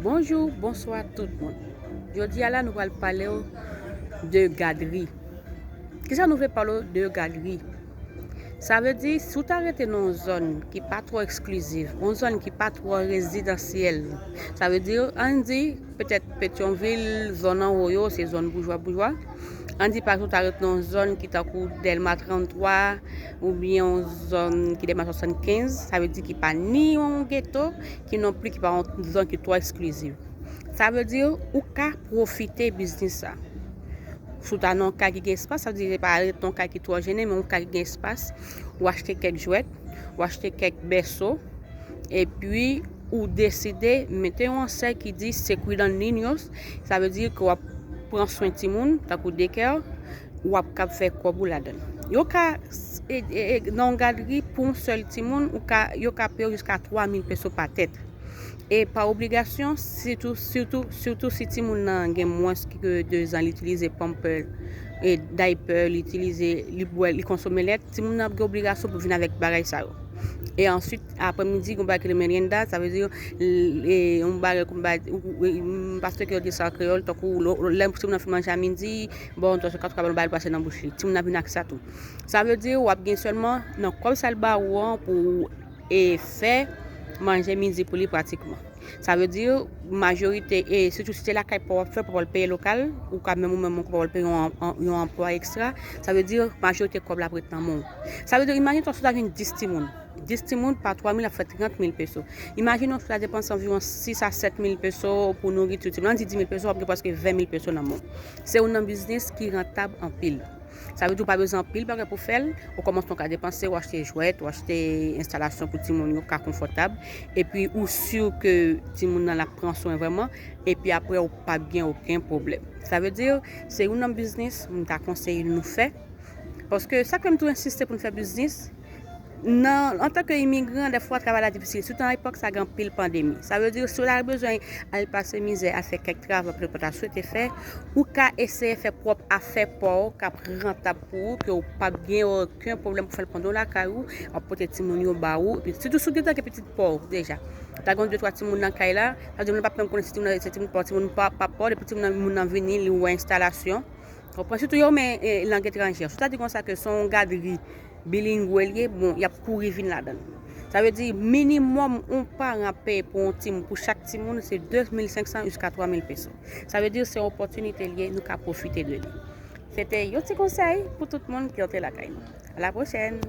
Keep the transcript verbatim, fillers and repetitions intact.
Bonjou, bonswa tout moun. Jodi a la nou pral pale w de gadri. Kisa nou vle pale w de gadri? Sa vle di, si w ta rete nan yon zòn ki pa twò eksklizif, yon zòn ki pa twò rezidansyèl, sa vle di, ann di, petèt Petyonvil, zòn anwo yo, se zòn boujwa boujwa. Ann di, pa egzanp, w ta rete nan yon zòn ki tankou Dèlma tranntwa, oubyen yon zòn ki Dèlma swasannkenz, sa vle di ki pa ni yon geto, ki non pli ki pa yon zòn ki twò eksklizif. Sa vle di, ou ka pwofite biznis sa. Si w ta nan yon kay ki gen espas, sa vle di, se pa ret nan yon kay ki twò jennen, men yon kay ki gen espas, ou achte kèk jwèt, ou achte kèk bèso, epi ou deside mete yon ansèy ki di Secret on Niños, sa vle di ke w ap pran swen timoun, tankou daycare, w ap kab fè kòb ou ladan l. Yo ka, e, e, e, nan yon gadri pou yon sèl timoun, ou ka, yo ka peye w jiska twa mil peso pa tèt. E pa obligasyon, sitou, sitou, sitou si timoun nan gen mwens ke de zan, li itilize pamper, e daypè, li itilize, li bwè, li konsome lèt, timoun nan ap gen obligasyon pou vin avèk bagay sa yo. E answit, aprèmidi, gon bagay ki rele merienda, sa vle di, l-, e, yon bagay kòm bagay, ou, ou, e, m pa site ke yo di sa an kreyòl, tankou lè, lè timoun nan fin manje a midi, bon, tò, se ka tou ka ba l yon bagay l pase nan bouch li. Timoun nan vin ak sa tou. Sa vle di, w ap gen sèlman nan kòb sa l ba ou an pou, e, fè manje midi pou li pratikman. Sa vle di, majorite, e sitou si se lakay pa w ap fè, pa w al peye lokal, ou ka menm ou menm ankò pa w al peye yon, yon, yon anplwaye ekstra, sa vle di, majorite kòb la ap ret nan men w. Sa vle di, imajine twa si w ta jwenn dis timoun. Dis timoun pa twa mil ap fè trant mil peso. Imajine w si w ta depanse anviwon sis a sèt mil peso pou nouriti timoun. Ann di dis mil peso, w ap gen prèske ven mil peso nan men w. Se youn nan biznis ki rantab anpil. Sa vle di ou pa bezwen anpil bagay pou fè l. Okòmansman ou ka depanse, ou achte jwèt, ou achte enstalasyon pou timoun yo ka konfòtab. Epi ou si ke timoun nan l ap pran swen vrèman. Epi apre ou p ap gen okenn pwoblèm. Sa vle di se youn nan biznis m ta konseye nou fè. Paske sa k fè m tou ensiste pou n fè biznis, nan, antanke imigran, dèfwa travay la difisil, sitou nan epòk sa gen anpil pandemi. Sa vle di si w ta bezwen al pase mizè a fè kèk travay ke w pa ta swete fè, ou ka eseye fè pwòp afè pa w k ap rantab pou ou, ke w p ap gen okenn pwoblèm pou fè l pandan w lakay ou, w ap pote timoun yo ba ou, epi sitou si w deja gen pitit pa w deja. Ta gen de twa timoun nan kay la, sa vle di moun nan p ap menm konnen si timoun nan se timoun pa w, timoun pa, pa pa w, depi timoun nan, moun nan vini, li wè enstalasyon. Konprann? Sitou yo renmen, e, lang etranjè. Si w ta di konsa ke se yon gadri bilingwe l ye, bon, y ap kouri vin ladan l. Sa vle di minimòm yon paran ap peye pou yon timoun, pou chak timoun, se de mil senk san jiska twa mil peso. Sa vle di se yon opòtinite l ye, nou ka pwofite de li. Se te yon ti konsèy pou tout moun ki antre lakay nou. A la pwochèn!